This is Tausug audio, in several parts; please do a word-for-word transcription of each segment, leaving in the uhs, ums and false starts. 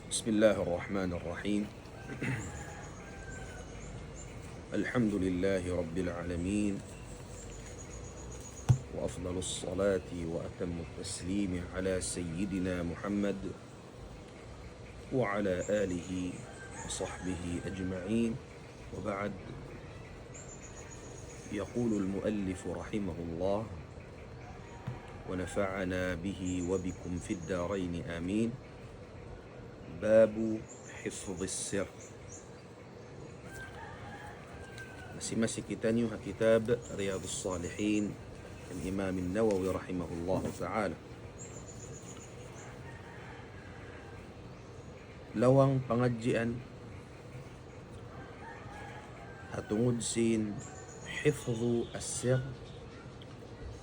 بسم الله الرحمن الرحيم. الحمد لله رب العالمين، وأفضل الصلاة وأتم التسليم على سيدنا محمد وعلى آله وصحبه أجمعين، وبعد. يقول المؤلف رحمه الله، ونفعنا به وبكم في الدارين آمين. باب حفظ السر. Masi-masi kitaniyu ha kitab Riyadus Salihin, al-Imam An-Nawawi rahimahullahu ta'ala. Lawang pangadjian ha tungud sin hifdhu as-sir,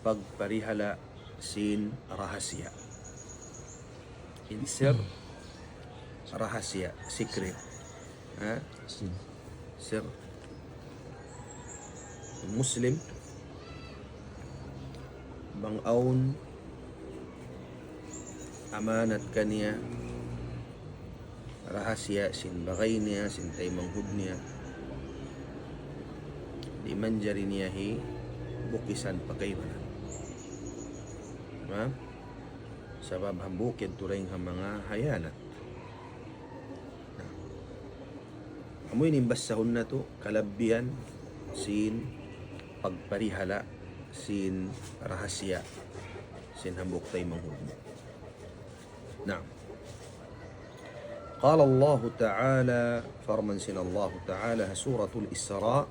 pagparihala' sin rahasiya. In sir, rahasiya, secret. Ha? Sir. Muslim, bang awn amanat kaniya, rahasiya sin bagay niya, sin taymanghud niya, di' manjari niya hibukisan pa kaibanan. Ha? Sabab hambuuk yadtu dayn ha manga hiyanat. Na, amu ini in basahun natu', kalabbihan sin pagparihala' sin rahasiya sin hambuuk taymanghud mu. Naam. قال الله تعالى, parman sin Allah Ta'ala ha Suratul Isra,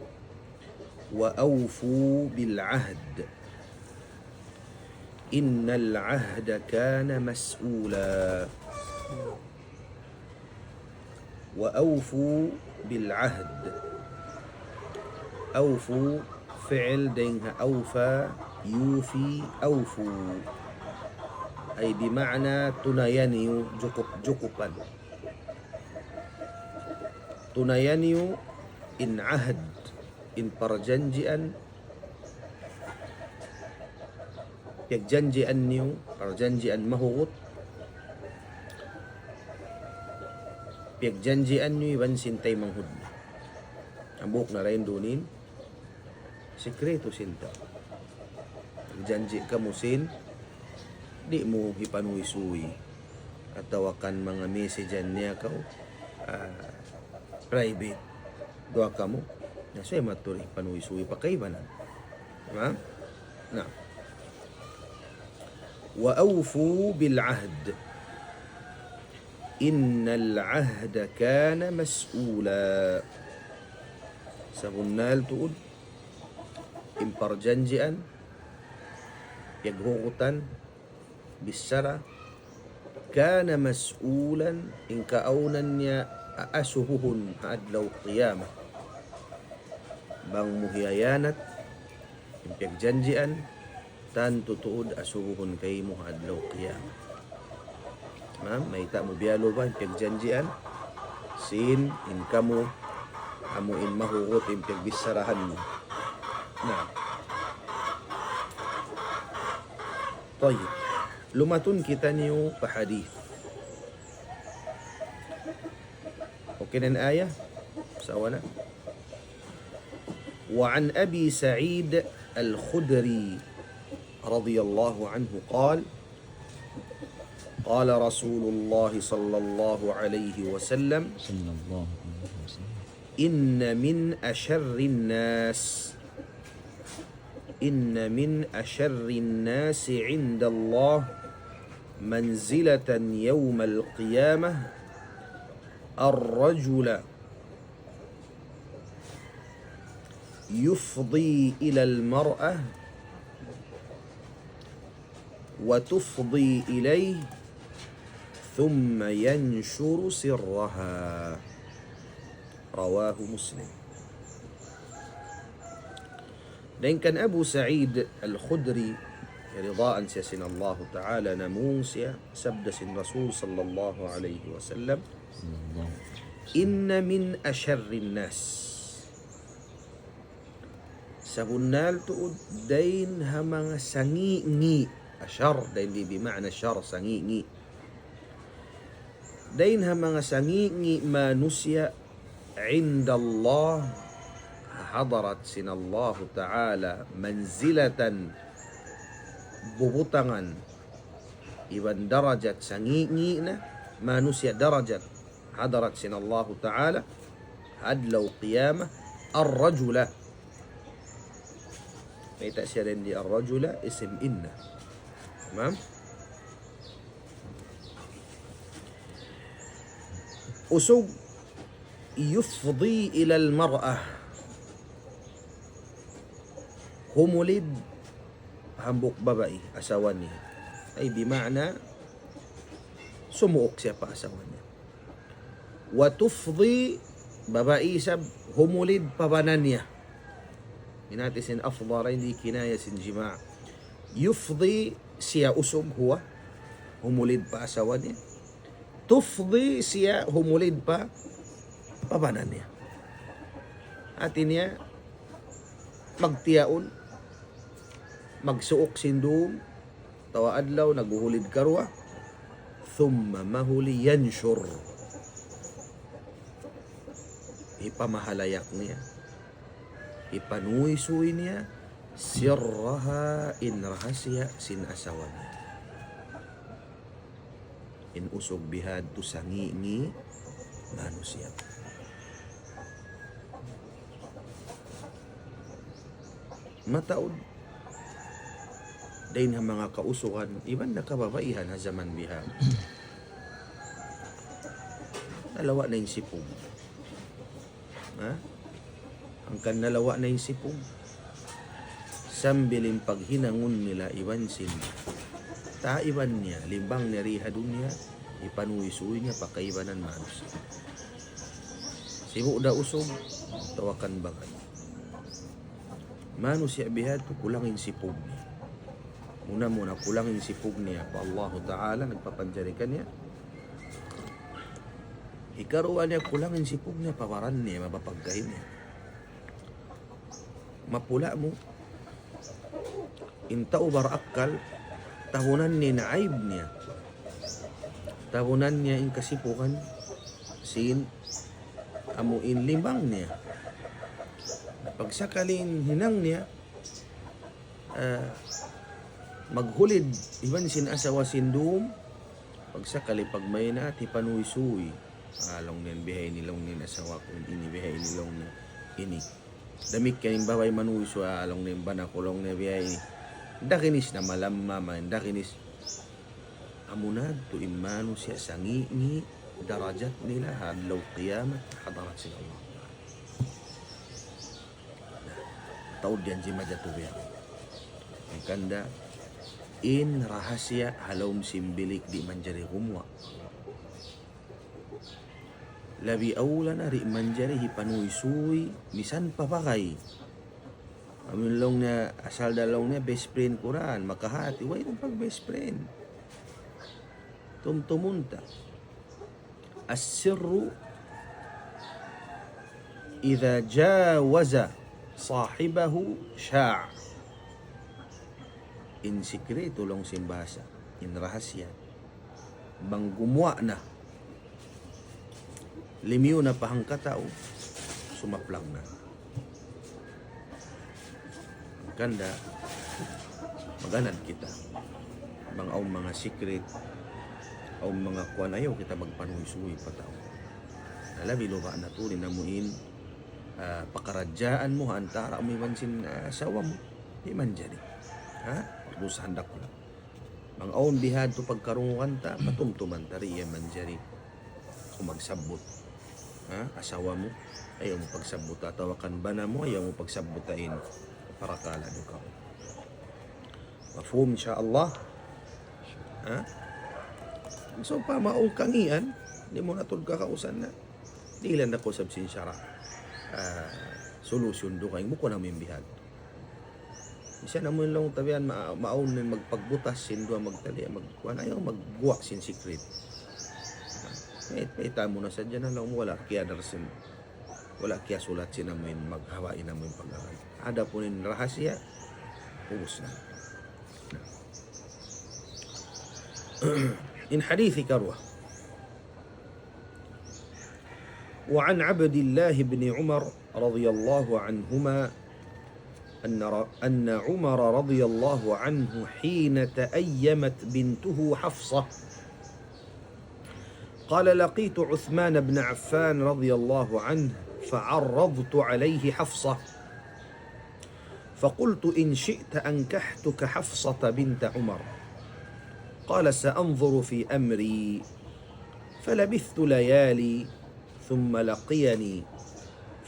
وأوفوا بالعهد إن العهد كان مسؤولا. وأوفوا بالعهد. أوفوا, fi'il dayn ha أوفى يوفي أوفوا. أي بمعنى tunaya niyu, jukup-jukupan. Tunaya niyu in ahd, in parjanjian, piyagjanjian niyu, parjanjian mahugut, piyagjanjian niyu iban sin taymanghud. Hambuuk na dayn duun in sikretu sin tau. Magjanji' kamu sin di' mu hipanuysuy, atawa kan manga message-an niya kaw, ah, private. Duwa kamu, na subay matud hipanuysuy pa kaibanan. Ha? Na. وأوفوا بالعهد إن العهد كان مسؤولا. Sabunnal tuud, in parjanjian, piyaghugutan, bichara, كان مسؤولا, in kaawnan niya aasubuhun ha adlaw qiyamah. Bang mu hiyanat in piyagjanjian, tantu tuud asubuhun kaymu ha adlaw qiyamah. Ha, mayta' mu biyalu ba in piyagjanjian sin, in kamu, amu in mahugut in piyagbicharahan mu. Na. Tayyib. Lumatun kitaniyu pa hadith. Okay na in ayat? Sa wala'? وعن أبي سعيد الخدري رضي الله عنه قال: قال رسول الله صلى الله عليه وسلم: صلى الله عليه وسلم. إن من أشر الناس، إن من أشر الناس عند الله منزلة يوم القيامة الرجل يفضي إلى المرأة وتفضي إليه ثم ينشر سرها. رواه مسلم. Dayn kan Abu Sa'id Al-Khudri, ridaan siya sin Allahu Ta'ala, namung siya, sabda sin Rasul sallallahu alayhi wasallam, إن من أشر الناس. Sabunnal tuud dayn ha manga sangi'-ngi'. Ashar, dayn di bi ma'na shar, sangi'-ngi'. Dayn ha manga sangi'-ngi' manusiya' عند الله, ha hadarat sin Allahu Ta'ala, manzilatan, bubutangan, iban darajat sangi'-ngi' na manusiya' darajat, hadarat sin Allahu Ta'ala, adlaw qiyamah, الرجل. Mayta' siya dayn di الرجل, isim inna. Tamam? Usug, يفضي إلى المرأة. Humulid hambuuk babai, asawa niya. Ay, bima'na, sumuuk siya pa asawa niya. وتفضي, babai isab, humulid pa bana niya. In hati sin afda, di' kinaya sin jima'. يفضي, siya usug, هو, humulid pa asawa niya. تفضي, siya humulid pa, pa bana niya. Hati niya, magtiyaun, magsuuk sin dum, atawa adlaw, naghuhulid karuwa, ثم mahuli ينشر. Hipamahalayak niya. Hipanuysuy niya, سرها, in rahasiya sin asawa niya. In usug bihadtu sangi'-ngi' manusiya'. Mataud, dayn ha manga kausugan, iban na kababaihan ha jaman biha. Nalawa' na in sipug. Ha? Hangkan nalawa' na in sipug. Sambil in paghinangun nila iban sin taiban niya, limbang niya di ha dunya, hipanuysuy niya pa kaibanan manusiya'. Sibu' da usug, tawakan bagay. Manusiya' bihadtu kulang in sipug niya. Muna-muna kulang in sipug niya pa Allahu Ta'ala, nagpapanjari kaniya. Hikaruwa niya kulang in sipug niya pa baran niya, mabapagkahi niya. Mapula' mu, in tau barakkal, tabunan niya in aib niya. Tabunan niya in kasipugan sin amu in limbang niya. Pagsakali in hinang niya, ah, maghulid iban sin asawa sin dum, pagsakali pagmaynaat, hipanuysuy. Ah, laung niya biha ini, laung niya asawa ku ini, biha ini, laung niya ini. Damikkiyan in babai manuysuy, ah, laung niya bana ku, laung niya biha ini. Dakinis na malamma, man, dakinis. Amuna tuud in manusiya' sangi'-ngi' darajat nila ha adlaw qiyamat, hadarat sin Allah. Taud yan jimajatu biya'. Hangkan da in rahasiya ha lawm sin bilik di' manjari gumuwa'. Labi awla na di' manjari hipanuysuy misan pa bagay. Amun laung niya, asal da laung niya best friend ku ra, makahati, way na pag best friend. Tumtumun ta. السر إذا جاوز صاحبه شاع. In sikritu laung sin bahasa, in rahasiya, bang gumuwa' na, limiyu na pa hangkatau, sumaplag na. Hangkan da, mag-anad kita. Bang awn manga secret, awn manga kuwan, ayaw kita magpanuysuy pa tau. Na labi luba' na tuud in amu in, ah, pakaradjaan mu, antara' mu iban sin, ah, asawa mu. Di' manjari. Ha? Pagdusahan dakula'. Bang awn bihadtu pagkarungugan ta, patumtuman ta di' manjari. Kung magsabbut, ha, asawa mu, ayaw mu pagsabbut, atawa kan bana mu, ayaw mu pagsabbut in parakala' dugaing. Mafhum, insya Allah? Ha? So, pa maong kangian, di' mu na tuud kakausan na. Dihilan da kaw sab sin sara'. Ah, solution dugaing, bukun amu in bihadtu. Misan amu in laung ta biya' yan, ma-, maawn na in magpagbutas sin duwa magtali, magkuwan, ayaw magguwa' sin secret. Mayta', mayta' mu na sadja na laung, wala' kiyadar sin, wala' kiyasulat sin amu in maghawa' in amu in pag-aral. Adapun in rahasiya, ubus na. In hadith hikaruwa. وعن عبد الله بن عمر رضي الله عنهما أن ر-، أن عمر رضي الله عنه حين تأيمت بنته حفصة، قال: لقيت عثمان بن عفان رضي الله عنه فعرضت عليه حفصة، فقلت: إن شئت أنكحتك حفصة بنت عمر. قال: سأنظر في أمري. فلبثت ليالي ثم لقيني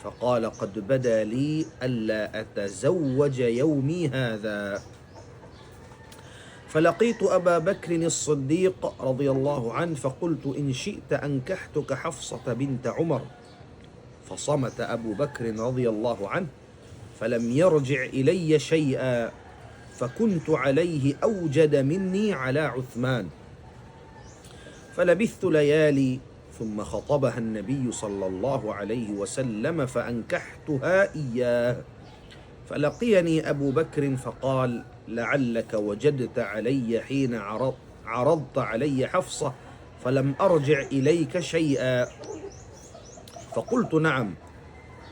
فقال: قد بدا لي ألا أتزوج يومي هذا. فلقيت أبا بكر الصديق رضي الله عنه فقلت: إن شئت أنكحتك حفصة بنت عمر. فصمت أبو بكر رضي الله عنه فلم يرجع إلي شيئا، فكنت عليه أوجد مني على عثمان. فلبثت ليالي ثم خطبها النبي صلى الله عليه وسلم فأنكحتها إياه. فلقيني أبو بكر فقال: لعلك وجدت علي حين عرض-، عرضت علي حفصة فلم أرجع إليك شيئا. فقلت: نعم.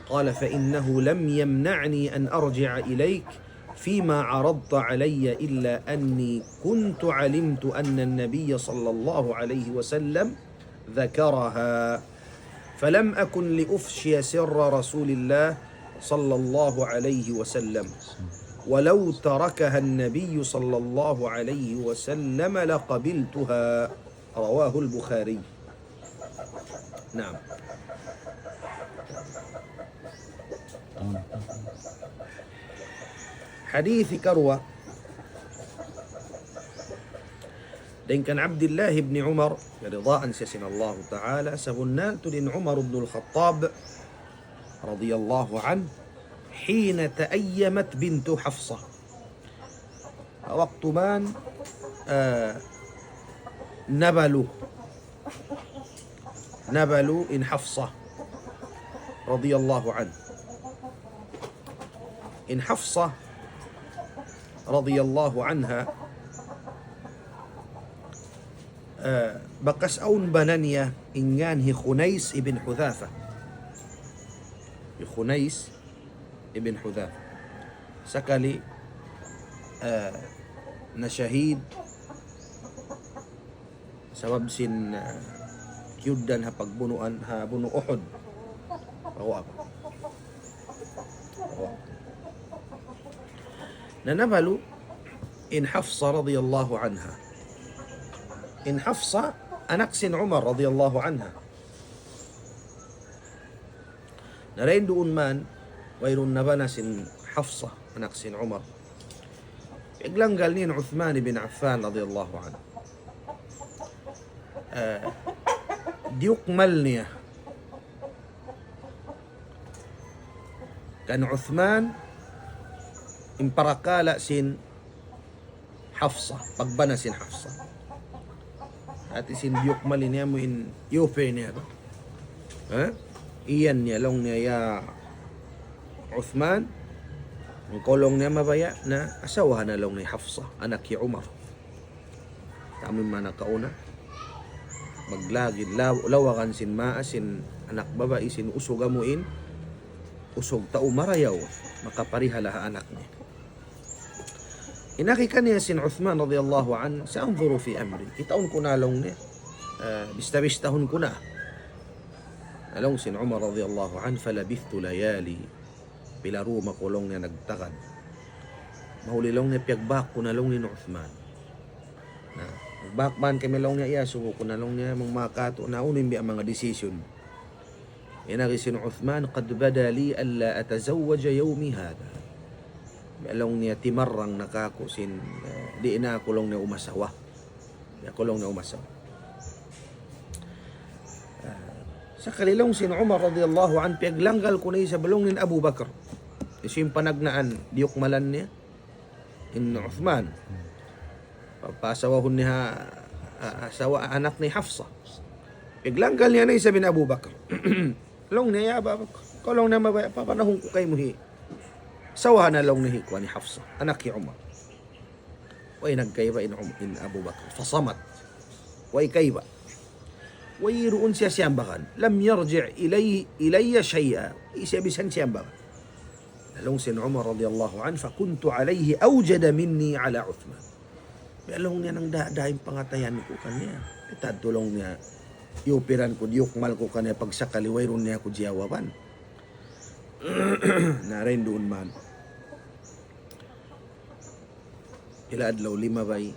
قال: فإنه لم يمنعني أن أرجع إليك فيما عرضت علي إلا أني كنت علمت أن النبي صلى الله عليه وسلم ذكرها، فلم أكن لأفشي سر رسول الله صلى الله عليه وسلم، ولو تركها النبي صلى الله عليه وسلم لقبلتها. رواه البخاري. نعم. Hadith hikaruwa, dayn kan Abdullah ibn Umar, ridaan siya sin Allahu Ta'ala, sabunnal tuud in Umar ibn al-Khattab, radiyallahu anhu, حين تأيمت بنت حفصة. Waktu man, eh, nabalu. Nabalu in Hafsa, radiyallahu anha. In Hafsa, radiyallahu anha, eh, bakas awn bana niya in ngan hi Khunais ibn Hudhafa. Hi Khunais ibn Hudhafa. Sakali, eh, nashahid sabab sin, eh, kiyugdan ha pagbunuan, ha bunu' Uhud. Awa. Awa. Na nabalu in Hafsa radiyallahu anha. In Hafsa, anak sin Umar radiyallahu anha. Na dayn duun man, wayruun na bana sin Hafsa, anak sin Umar. Piyaglanggal niya in Uthman ibn Affan radiyallahu anhu. Eh, diyukmal niya kan Uthman in parakala' sin Hafsa, pagbana sin Hafsa. Hati sin diyukmal niya amu in offer niya ba? Ha? Iyan niya laung niya, "Ya Uthman, bang kaw laung niya mabaya' na asawaha na laung niya hi Hafsa, anak hi Umar." Tamu in manga nakauna. Maglagid, law-, lawagan sin maas sin anak babai sin usug amu in usug tau marayaw, makaparihala ha anak niya. In agi kaniya sin Uthman radiyallahu anhu, "سأنظر في أمري." Kitaun ku na laung niya. Ah, bista-bistahun ku na. Laung sin Umar radiyallahu anhu, "فلبثت ليالي." Pila dum aku laung niya nagtagad. Mahuli laung niya piyagbak ku na laung niya hi Uthman. Na, nagbak man kami laung niya, iyasubu ku na laung niya, bang makatu na unu in biya' manga decision. In agi sin Uthman, "قد بدا لي ألا أتزوج يومي هذا." Laung niya timarrang na kaku' sin, eh, di' na aku laung niya umasawa. Di' aku laung niya umasawa. Eh, sakali laung sin Umar radiyallahu anhu, piyaglanggal ku na isab laung niya hi Abu Bakar. Hisiyu in panagnaan, diyukmalan niya in Uthman. Pa-, pasawahun niya ha, ha, asawa anak niya hi Hafsa. Piyaglanggal niya na isab in Abu Bakar. Laung niya, "Ya Abu Bakar, kaw laung niya mabaya', papanahun ku kaymu hi. Asawaha na laung niya hi kuwan hi Hafsa, anak hi Umar." Way nagkaiba in Um-, in Abu Bakar. فصمت. Way kaiba. Wayruun siya siyambagan. لم يرجع إلي إلي شيئا. Di' siya bisan siyambagan. Laung sin Umar radiyallahu anhu, فكنت عليه أوجد مني على عثمان. Biya' laung niya nangdada' in pangatayan ku kaniya. Itad tulung niya, iyupiran ku, diyukmal ku kaniya, pagsakali wayruun niya aku jiyawaban. Na, dayn duun man, pila adlaw, limabay,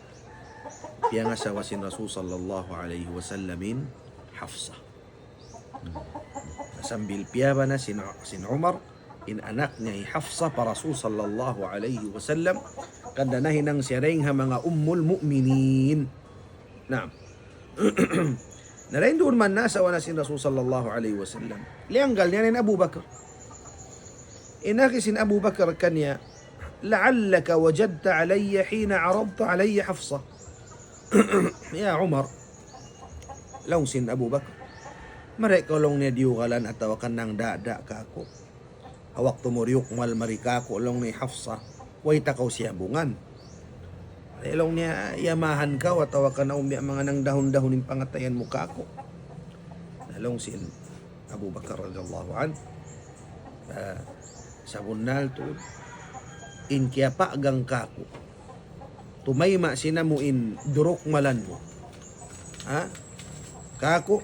piyangasawa sin Rasul sallallahu alayhi wasallam in Hafsa. Sambil piyabana sin, sin Umar in anak niya hi Hafsa pa Rasul sallallahu alayhi wasallam, hangkan da nahinang siya dayn ha manga ummul mu'minin. Naam. Na dayn duun man, naasawa na sin Rasul sallallahu alayhi wasallam. Liyanggal niya in Abu Bakar. In agi sin Abu Bakar kaniya, لعلك وجدت علي حين عرضت علي حفصة. Ya Umar, laung sin Abu Bakar, mari kaw laung niya diyugalan atawa kan nangdada' kāku'. Ha waktu mu diyukmal mari kāku' laung niya hi Hafsa, way ta kaw siyambungan. Mari laung niya yamahan kaw atawa kan awn biya' manga nangdahun-dahun in pangatayan mu kāku'. Na laung sin Abu Bakar radiyallahu anhu, ah, sabunnal tuud, in kiyapagang kāku', tumayma' sin amu in durukmalan mu, ha? Kāku',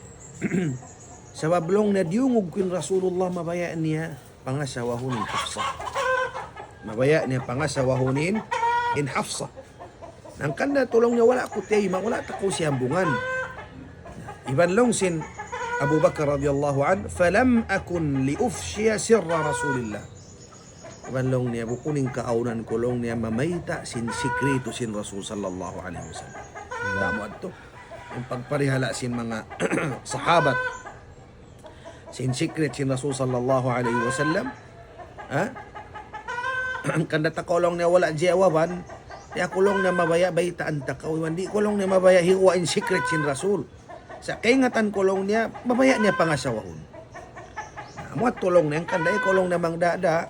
sabab laung niya diyungug ku in Rasulullah mabaya' niya pangasawahun in Hafsa. Mabaya' niya pangasawahun in, in Hafsa. Hangkan da laung niya wala' ku tiyayma', wala' ta kaw siyambungan. Iban laung sin Abu Bakar radiyallahu anhu, فلم أكن لأفشي سر رسول الله. Iban laung niya bukun in kaawnan ku laung niya mamayta' sin sikritu sin Rasul sallallahu alayhi wasallam. Amu yadtu in pagparihala' sin manga sahabat sin sikrit sin Rasul sallallahu alayhi wasallam. Ha? Hangkan da ta kaw laung niya wala' jiyawaban, ya aku laung niya mabaya' baytaan ta kaw, iban di' ku laung niya mabaya' hiwa' in sikrit sin Rasul. Sa' kaingatan ku laung niya, mabaya' niya pangasawahun. Na, amu yadtu laung niya, hangkan da ikaw laung niya mangdada',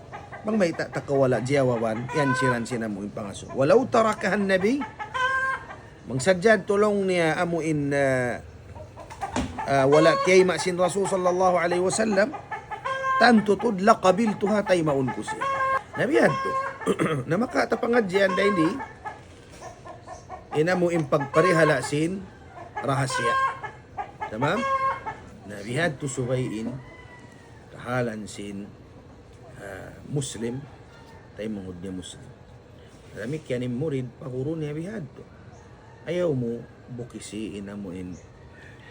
bang mayta' ta kaw wala' jiyawaban, yan siran sin amu in pangasawa. ولو تركها النبي, bang sadja tuud laung niya amu in, ah, ah, wala' tiyayma' sin Rasul sallallahu alayhi wasallam, tantu tuud لقبلتها, taymaun ku siya. Na biya' yadtu. Na makawa' ta pangadjian dayn di, in amu in pagparihala' sin rahasiya. Tamam? Na biya' yadtu subay in kahalan sin, ah, Muslim, taymanghud niya Muslim. Damikkiyan in murid, pa guru niya biya' yadtu. Ayaw mu bukisi in amu in,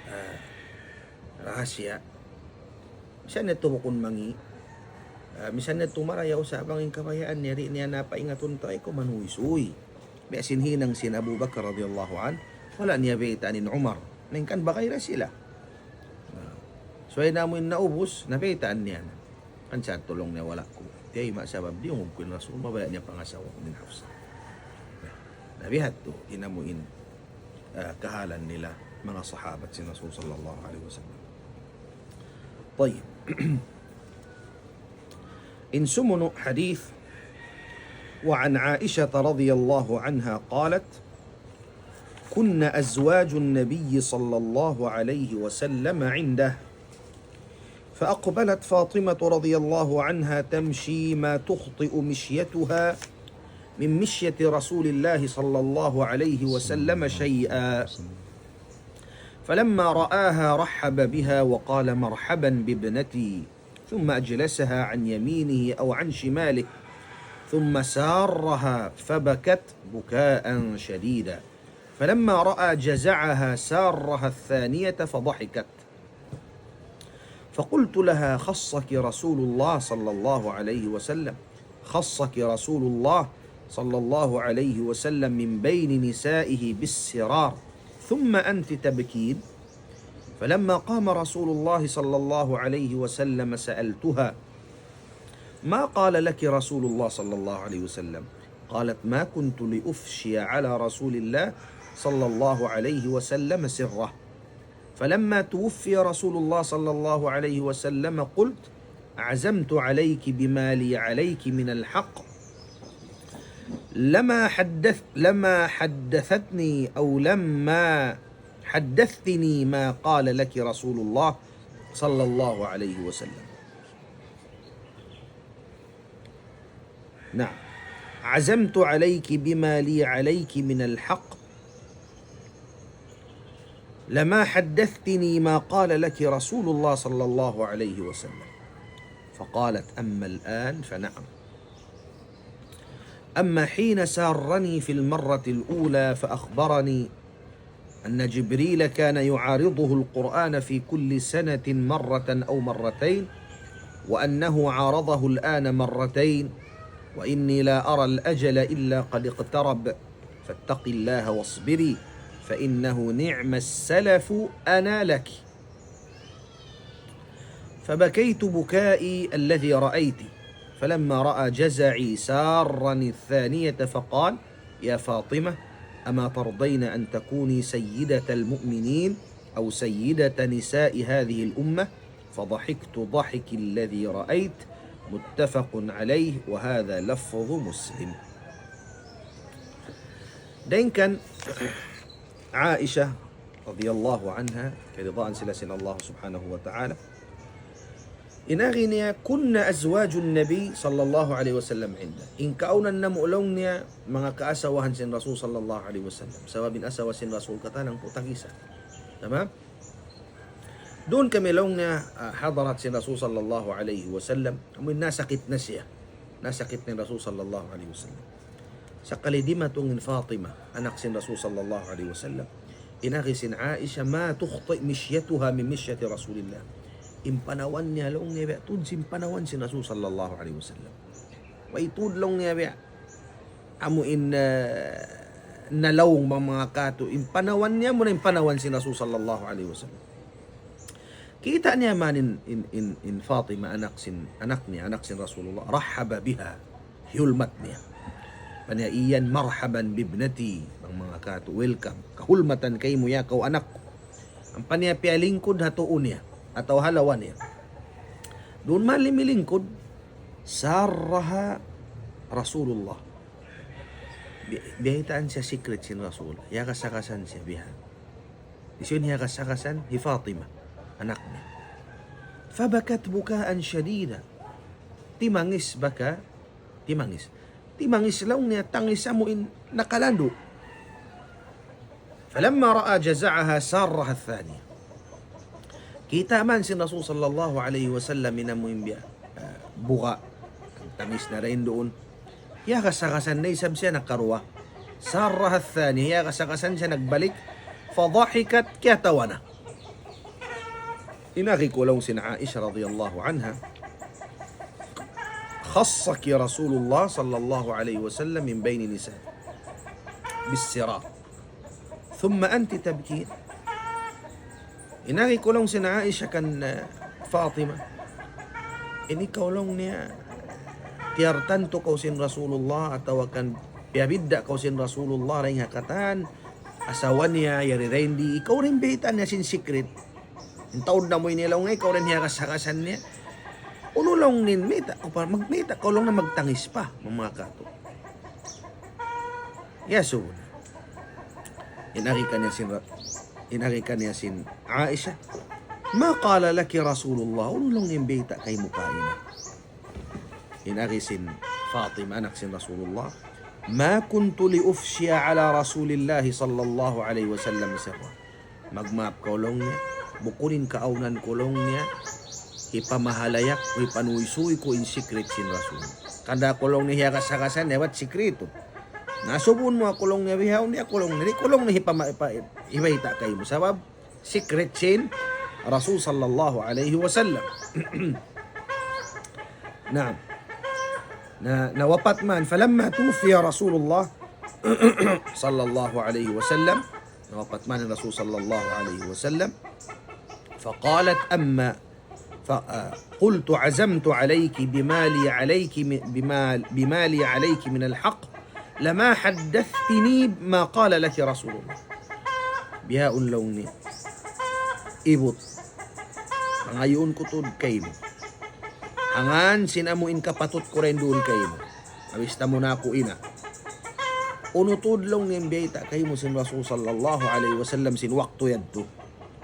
ah, rahasiya. Misan na yadtu bukun mangi', ah, misan na yadtu marayaw, sa' bang in kabayaan niya, di' niya na paingatun, try ku manuysuy. Biya' sin hinang sin Abu Bakar radiyallahu anhu, wala' niya baytaan in Umar. Hangkan bagay da sila. Ah. So, in amu in naubus, nabaytaan niya na. Hangkan sa' laung niya wala' ku tiyayma' sabab diyungug ku in Rasul, mabaya' niya pangasawahun in Hafsa. Na biya' yadtu, in amu in, ah, kahalan nila, manga sahabat sin Rasul sallallahu alayhi wasallam. Tayyib. In sumunu' hadith, وعن عائشة رضي الله عنها قالت: كن أزواج النبي صلى الله عليه وسلم عنده، فأقبلت فاطمة رضي الله عنها تمشي ما تخطئ مشيتها من مشية رسول الله صلى الله عليه وسلم شيئا، فلما رآها رحب بها وقال: مرحبا بابنتي، ثم أجلسها عن يمينه أو عن شماله، ثم سارها فبكت بكاء شديدا، فلما رأى جزعها سارها الثانية فضحكت، فقلت لها: خصك رسول الله صلى الله عليه وسلم، خصك رسول الله صلى الله عليه وسلم من بين نسائه بالسرار، ثم أنت تبكين؟ فلما قام رسول الله صلى الله عليه وسلم سألتها: ما قال لك رسول الله صلى الله عليه وسلم؟ قالت: ما كنت لأفشي على رسول الله صلى الله عليه وسلم سره، فلما توفي رسول الله صلى الله عليه وسلم قلت: عزمت عليك بما لي عليك من الحق، لما حدث-، لما حدثتني أو لما حدثتني ما قال لك رسول الله صلى الله عليه وسلم. نعم. عزمت عليك بما لي عليك من الحق، لما حدثتني ما قال لك رسول الله صلى الله عليه وسلم. فقالت: أما الآن فنعم. أما حين سارني في المرة الأولى فأخبرني أن جبريل كان يعارضه القرآن في كل سنة مرة أو مرتين، وأنه عارضه الآن مرتين، وإني لا أرى الأجل إلا قد اقترب، فاتقي الله واصبري، فإنه نعم السلف أنا لك. فبكيت بكائي الذي رأيت، فلما رأى جزعي سارني الثانية فقال: يا فاطمة، أما ترضين أن تكوني سيدة المؤمنين أو سيدة نساء هذه الأمة؟ فضحكت ضحكي الذي رأيت. متفق عليه، وهذا لفظ مسلم. Dayn kan Aisha radhiyallahu anha, kiyaridaan sila sin Allah subhanahu wa ta'ala. In agi niya, كن أزواج النبي صلى الله عليه وسلم عنده. In kaawnan namu' laung niya, manga kaasawahan sin Rasul sallallahu alayhi wasallam. Sabab in asawa sin Rasul katan hangpu' tag-isa. Tamam? Duun kami laung niya, ah, hadarat sin Rasul sallallahu alayhi wasallam. Amu in nasakit na siya. Nasakit na in Rasul sallallahu alayhi wasallam. Sakali dimatung in Fatima, anak sin Rasul sallallahu alayhi wasallam. In agi sin Aisha, ما تخطئ مشيتها من مشية رسول الله. In panawan niya laung niya biya' tuud sin panawan sin Rasul sallallahu alayhi wasallam. Way tuud laung niya biya' amu in, eh, nalaung bang manga katu'. In panawan niya amu na in panawan sin Rasul sallallahu alayhi wasallam. Kita' niya man in, in, in, in Fatima anak sin, anak niya, anak sin Rasulullah. رحب بها. Hiyulmat niya. Paniya iyan, مرحبا بابنتي. Bang manga katu', welcome. Kahulmatan kaymu ya kaw anak ku. Ampa niya piyalingkud ha tuu niya, atawa ha lawa niya. Duun man limilingkud, سارها رسول الله. Bi-, biyaytaan siya secret sin Rasul. Hiyakasakasan siya biha. Hisiyu in hiyakasakasan? Hi Fatima, anak niya. فبكت بكاء شديدا. Timangis baka, timangis. Timangis laung niya, tangis amu in nakalandu'. فلما رأى جزعها سارها الثانية. Kita' man sin Rasul sallallahu alayhi wasallam in amu in biya', ah, buga', tangis na dayn duun. Hiyakasakasan na isab siya nakaruwa. سارها الثانية, hiyakasakasan siya nagbalik. فضحكت, kiyatawa na. In agi ku laung sin Aisha radhiyallahu anha, خصك رسول الله صلى الله عليه وسلم من بين نسائه بالصراط ثم أنت تبكين. In agi ku laung sin Aisha kan, eh, Fatima, in ikaw laung niya, tiyartantu kaw sin Rasulullah, atawa kan piyabidda' kaw sin Rasulullah dayn ha katan asawa niya, yari dayn di, ikaw da in biyaytaan niya sin secret. In taud namu' ini laung niya, ikaw da in hiyakasakasan niya. Unu laung niya, mayta' kaw pa, mag-, mayta' kaw laung niya magtangis pa, manga katu'. Iyasubu na. In agi kaniya sin Ra-, in agi kaniya sin Aisha, ما قال لك رسول الله, unu laung niya in biyayta' kaymu kaina. In agi sin Fatima, anak sin Rasulullah, ما كنت لأفشي على رسول الله صلى الله عليه وسلم سرا. Magmaap kaw laung niya, bukun in kaawnan ku laung niya, hipamahalayak, hipanuysuy ku in secret sin Rasul. Kanda' ku laung niya hiyakasakasan, lewat sikritu. Na subun mu aku laung niya, bihaun niya aku laung niya, di' ku laung niya hipama-, hipa-, hibayta' kaymu. Sabab, secret sin Rasul sallallahu alayhi wasallam. Naam. Na, nawapat man, فلما توفي رسول الله صلى الله عليه وسلم, nawapat man in Rasul sallallahu alayhi wasallam, فقالت: أما ف-، آه، قلت: عزمت عليك بما لي عليك م-، بما، بما لي عليك من الحق لما حدثتني ما قال لك رسول الله. Bihaun laung niya, ibut, pangayuun ku tuud kaymu. Hangkan sin amu in kapatut ku dayn duun kaymu. Abista mu na aku ina. Unu tuud laung niya in biyayta' kaymu sin Rasul sallallahu alayhi wasallam sin waktu yadtu?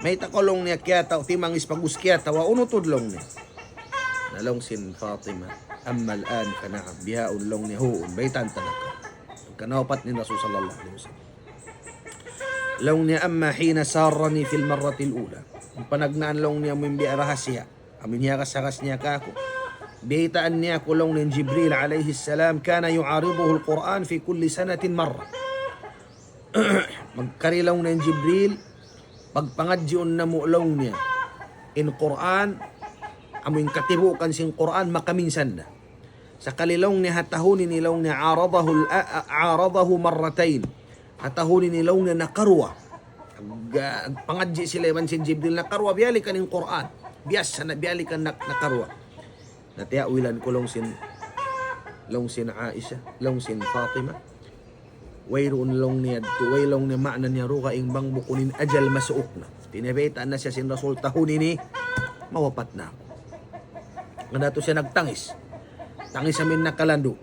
Mayta' kaw laung niya kiyatawa, timangis pag'ubus kiyatawa, unu tuud laung niya? Na laung sin Fatima, أما الآن فنعم, bihaun laung niya huun, baytaan ta na kaw. Pagka nawapat in Rasul sallallahu alayhi wasallam. Laung niya, أما حين سارني في المرة الأولى. In panagnaan laung niya amu in biya' rahasiya. Amu in hiyakas-hakas niya kāku'. Biyaytaan niya aku laung niya in Jibril alayhi salam, كان يعارضه القرآن في كل سنة مرة. Magkari laung niya in Jibril, pagpangadjiun namu' laung niya in Qur'an, amu in katibuukan sin Qur'an, makaminsan da. Sakali laung niya ha tahun ini laung niya عارضه ال-، a-، a-، عارضه مرتين. Ha tahun ini laung niya nakaruwa. Ag-, agpangadji' sila iban sin Jibril nakaruwa, biyalikan in Qur'an. Biyasa na biyalikan nak-, nakaruwa. Na tiyawilan ku laung sin, laung sin Aisha, laung sin Fatima. Wayruun laung niya, way laung niya maana niya dugaing bang bukun in ajal masuuk na. Piyayta' na siya sin Rasul tahun ini, mawapat na aku. Hangkan yadtu siya nagtangis. Tangis amu in nakalandu'.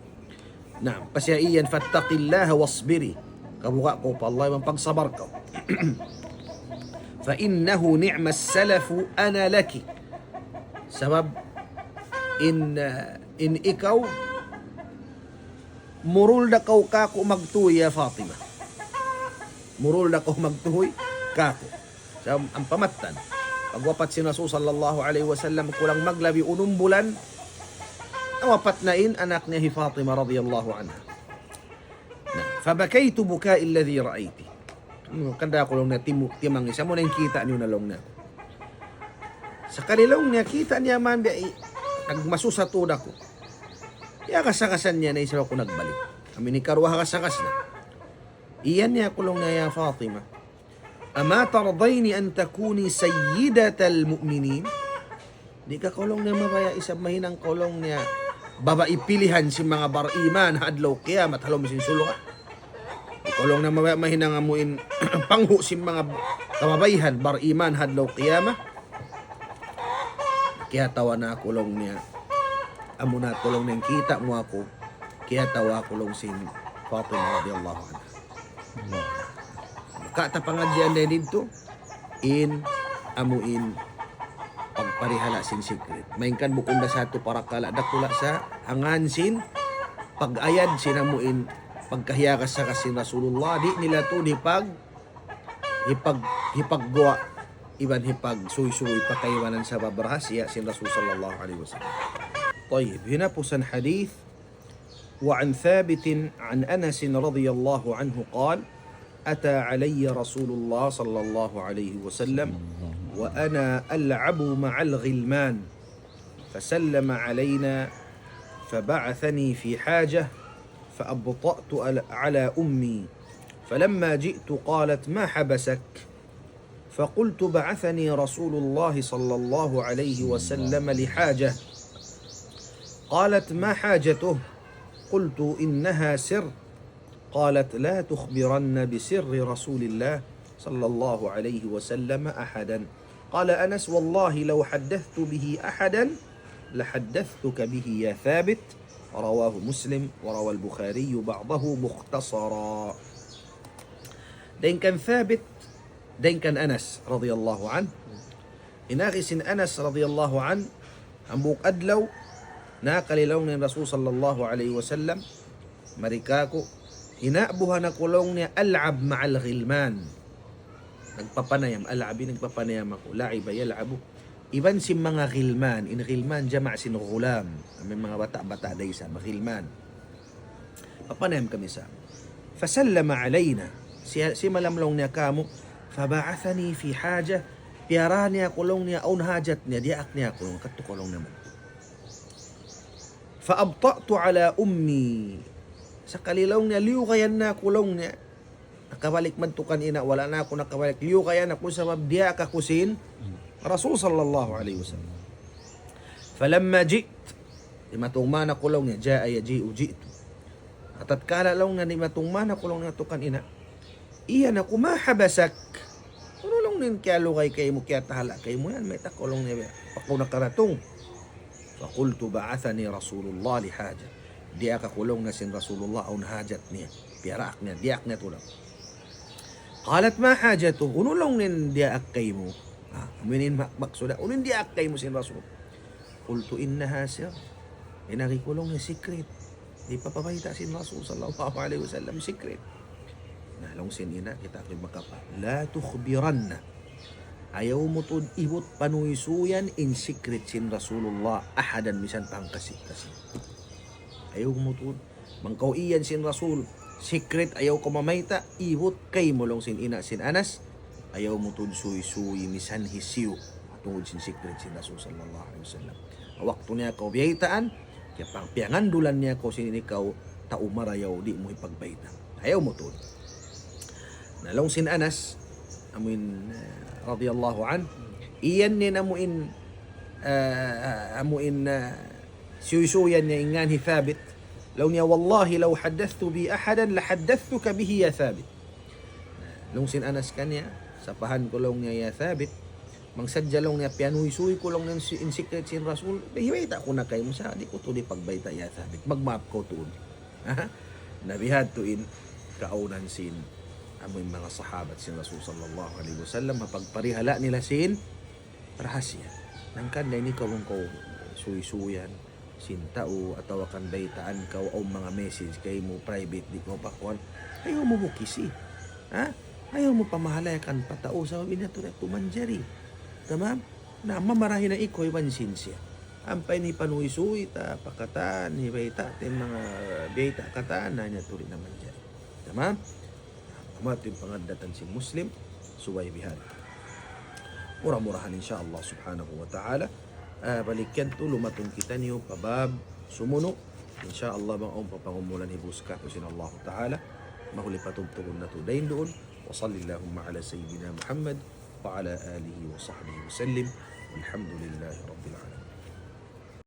Na, pa siya iyan, فاتقي الله واصبري. Kabuga' kaw pa Allah, iban pagsabar kaw. فإنه نعم السلف أنا لك. Sabab in, uh, in ikaw, murul da kaw kāku' magtuy, ya Fatima. Murul da kaw magtuy kāku'. Sa' amu in pamattan. Pagwapat sin Rasul sallallahu alayhi wasallam, kulang maglabi unum bulan, nawapat na in anak niya hi Fatima radiyallahu anha. Na, فبكيت بكائي الذي رأيت. Hmm, hangkan da aku laung niya timu-, timangis. Amu na in kita' niyu na laung niya. Sakali laung niya kita' niya man biya' i-, nagmasusa tuud aku. Hiyakas-hakasan niya na isab aku nagbalik. Amu in hikaruwa hakas-hakas na. Iyan niya aku laung niya, يا فاطمة، أما ترضين أن تكوني سيدة المؤمنين؟ Di' ka kaw laung niya mabaya' isab mahinang kaw laung niya babai pilihan sin manga bariman ha adlaw kiyamat ha lawm sin surga'? Di' kaw laung niya mabaya' mahinang amu in panghu' sin manga kababaihan bariman ha adlaw kiyamat? Kiyatawa na aku laung niya. Amu na tuud laung niya in kita' mu aku. Kiyatawa aku laung sin Fatima radiyallahu anha. Maka ta pangadjian dayn didtu, in amu in pagparihala' sin secret. Malayngkan bukun da satu parakala' dakula' sa, ha ngan sin pag-ayad sin amu in pagkahiyakas-hakas sin Rasulullah, di' nila tuud hipag-, hipag-, hipagguwa' iban hipagsuysuy pa kaibanan sabab rahasiya sin Rasul sallallahu alayhi wasallam. Tayyib, hinapusan hadith. وعن ثابت عن أنس رضي الله عنه قال: أتى علي رسول الله صلى الله عليه وسلم وأنا ألعب مع الغلمان، فسلم علينا، فبعثني في حاجة، فأبطأت على، على أمي، فلما جئت قالت: ما حبسك؟ فقلت: بعثني رسول الله صلى الله عليه وسلم لحاجة. قالت: ما حاجته؟ قلت: إنها سر. قالت: لا تخبرن بسر رسول الله صلى الله عليه وسلم أحدا. قال أنس: والله لو حدثت به أحدا لحدثتك به يا ثابت. رواه مسلم وروى البخاري بعضه مختصرا. Dayn kan Thabit, dayn kan Anas radiyallahu anhu. In agi sin Anas radiyallahu anhu, hambuuk adlaw, nakali laung niya in Rasul sallallahu alayhi wasallam, mari kāku', hina'buhan aku laung niya ألعب مع الغلمان. Nagpapanayam, ألعب, nagpapanayam aku, لعب يلعب. Iban sin manga ghilman, in ghilman jama' sin ghulam, amu in manga bata'-bata' da isab, ghilman. Papanayam kami sa. فسلم علينا. Siya, simalam laung niya kāmu'. فبعثني في حاجة. Piyara niya aku laung niya awn hajat niya, diyaak niya aku laung, kadtu kaw laung niya man. فأبطأت على أمي. Sakali laung niya, liyugayan na aku laung niya. Nakabalik madtu kan ina', wala' na aku nakabalik. Liyugayan aku sabab diyaak aku sin Rasul sallallahu alayhi wasallam. فلما جئت, dimatung man aku laung niya, جاء يجيء جئت. Tatkala laung niya dimatung man aku laung niya tu kan ina'. Iyan aku, ما حبسك? Unu laung niya in kiyalugay kaymu, kiyatahala' kaymu yan, mayta' kaw laung niya, pa kaw nakaratung. فقلت: بعثني رسول الله لحاجة. Diyaak aku laung niya sin Rasulullah awn hajat niya. Diyaraak niya, diyaak niya tuud. قالت: ما حاجته؟ Unu laung niya in diyaak kaymu? Ah, amu ini in mak-, maksud, unu in diyaak kaymu sin Rasul? قلت: إنها سر. In agi ku laung niya secret. Di' papabayta' sin Rasul sallallahu alayhi wasallam, secret. Na, laung sin ina', kita' ku makapa. لا تخبرن. Ayaw mu tuud ibut panuysuyan in secret sin Rasulullah, أحدا, misan pa hangkasi-kasi. Ayaw mu tuud. Bang kaw iyan sin Rasul, secret, ayaw kaw mamayta', ibut kaymu, laung sin ina' sin Anas, ayaw mu tuud suysuy misan hisiyu, tungud sin secret sin Rasul sallallahu alayhi wasallam. Waktu niya kaw biyaytaan, kaya pang-, piyangandulan niya kaw sin ini kaw tau marayaw, di' mu hipagbayta'. Ayaw mu tuud. Na, laung sin Anas, amuin, eh, radiyallahu anhu, iyan niya amuin, eh, amuin, eh, suysuyan niya in ngan hi Thabit. Laung niya, والله لو حدثت به أحدا لحدثتك به يا ثابت. Laung sin Anas kaniya, sapahan ku laung niya ya Thabit, bang sadja laung niya piyanuysuy ku laung niya in si-, in secret sin Rasul, hibayta' ku na kaymu sa, di' ku tuud hipagbayta' ya Thabit. Magmaap kaw tuud. Aha. Na bihadtu in kaawnan sin amuin manga sahabat sin Rasul sallallahu alayhi wasallam, ha pagparihala' nila sin rahasiya. Hangkan da ini kaw, bang kaw suysuyan sin tau atawa kan baytaan kaw awn manga message kaymu private, di' kaw pakuan. Ayaw mu bukisi. Ha? Ayaw mu pamahalayakan pa tau sabab in yadtu di' manjari. Tamam? Na, mamarahi na ikaw iban sin siya. Ampa in hipanuysuy ta pa katan, hibayta' ta in manga biyayta' katan, na, in yadtu di' na manjari. Tamam? Amu yadtu in pangaddatan sin Muslim, subay bihadtu. Mura-murahan, insya Allah subhanahu wa ta'ala, ah, balikan tu lumatun kitaniyu pa bab sumunu'. Insya Allah, bang awn pa pangumulan hibus katu' sin Allah ta'ala, mahuli patubtubun natu' dayn duun. وصل اللهم على سيدنا محمد وعلى آله وصحبه وسلم. والحمد لله رب العالمين.